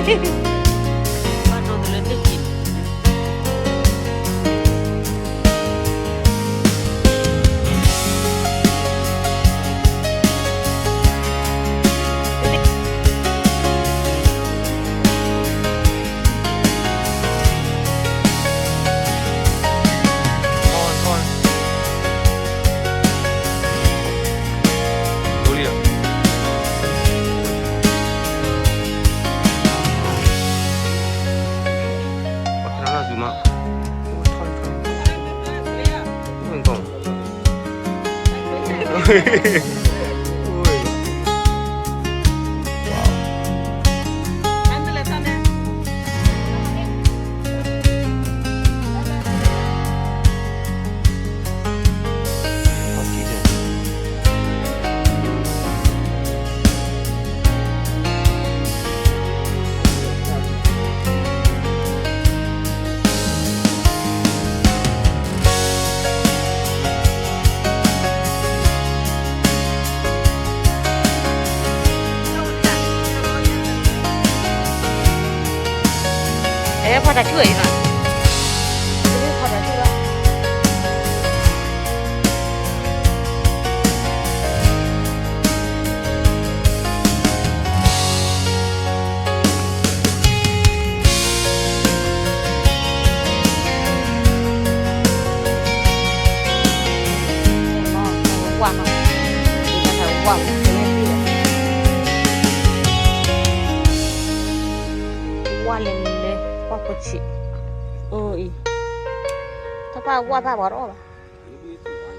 ဘၣ်ဒိတလၢသ့ၣ်ကံၣ် အဲ ဖီတၢ်ဆူၣ်အံၤနီၤ, ဖီတၢ်ဆူၣ်လီၤ. ဝါလဲၤလဲၤ ပှၢ်ဖိဆံး, အအံၤ တၢ်ပၢ်ဝါဘၣ်ပှၤတအီၣ်ဘၣ်.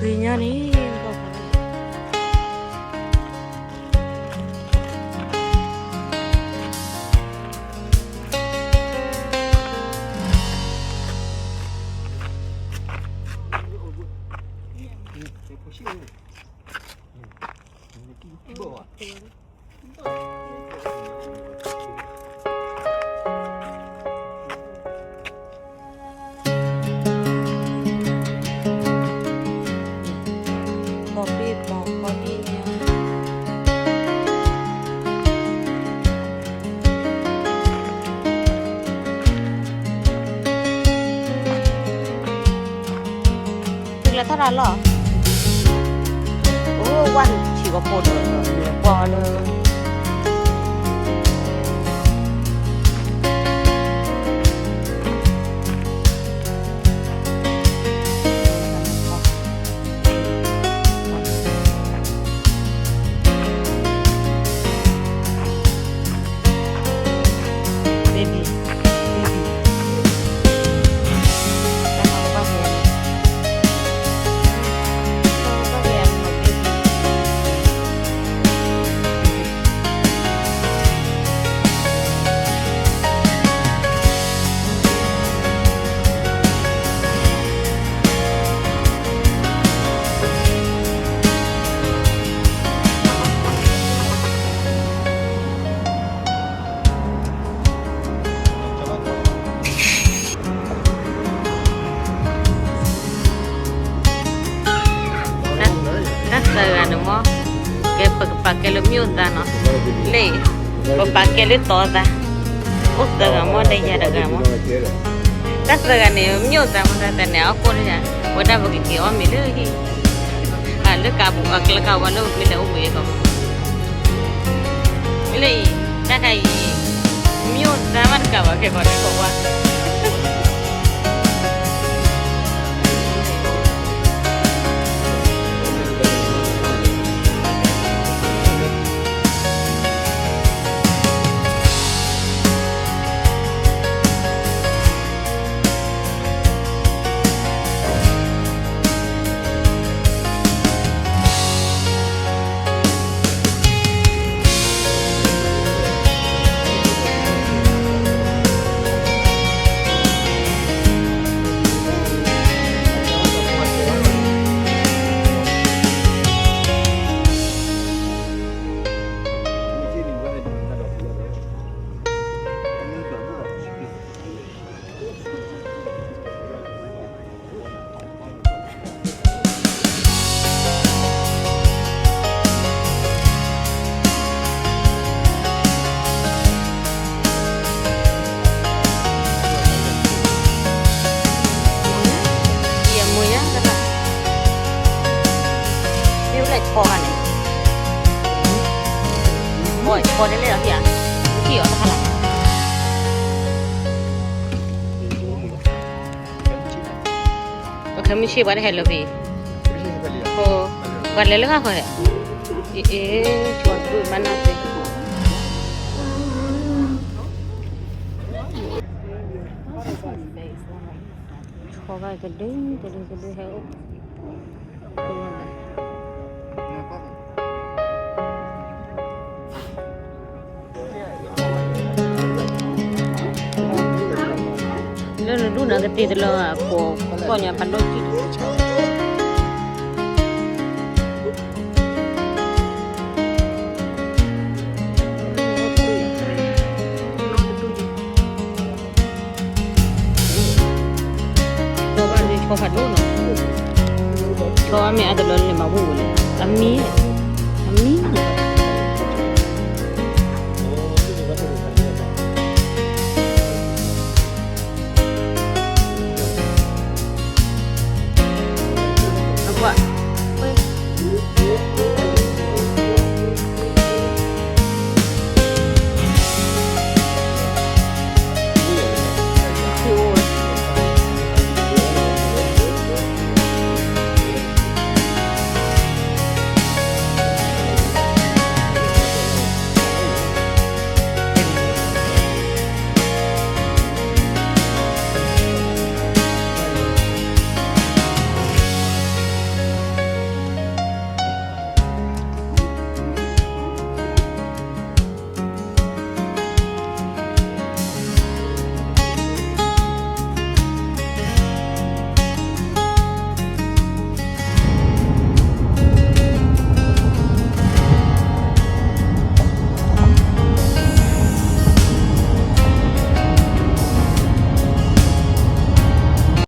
ဃ့ညါန့ၣ် သုလဲၤထီၣ်တၢ်လီၢ်, အိၣ် ဝၢ်ဆံးကပီၤဒီး ပီၤလၢ တၢ်သၢဂၤန့ၣ်မ့ၢ် ကဲပကပာ်ကဲလၢမၠိၣ်သါနီၤ, လၢ ပပာ်ကဲလၢတီၤသါ, အိၣ်သၢဂၤမ့ၢ်ဒီးယၤတဂၤမ့ၢ်, တၢ်သၢဂၤန့ၣ် မၠိၣ်သါမ့ၢ်သါတၢ်န့ၣ် အဃိန့ၣ် ဝဲဒၣ်ပကက့ၤအီၣ်မ့ၤလၢဟံၣ် လၢကးပူၤအကျဲကးဝဲလၢပမ့ၢ်လဲၤအိၣ်မ့ၤအကီၢ်မ့ၢ်, မ့ၢ်လၢအံၤ တၢ်ခါအံၤ မ့ၢ်အိၣ်သါမးတကးဘၣ် ခဲကီးန့ၣ်ကီးဝါ ပှၤတလဲၤလီၤဟံၣ်ဧါ, ဟံၣ်အီၤတခါလီၤ. ပှၤခဲမုၢ်ဆ့ၣ်ပှၤတဟဲလၢၤဖဲ, ပှၤလဲၤလၢဂၤဃီဟဲ, အ့ အ့ ဆိဒုးမၤနၢ်သ့, ဆိဘၣ်ကဒု ကဒု ကဒုဟဲအိၣ် လၢနဒူၣ်နကတ့တလၢအဖိ, ကီၢ်ညါဖးဒိၣ်ကံၢ်, ဆီဘၣ်န့ၣ် ဆီဖးဒိၣ်နီၤ, ဆီအမ့ၢ်အါတလၢန့ၣ်မၤဝံၤဝံၤလံ, အမံ, အမံနီၤ.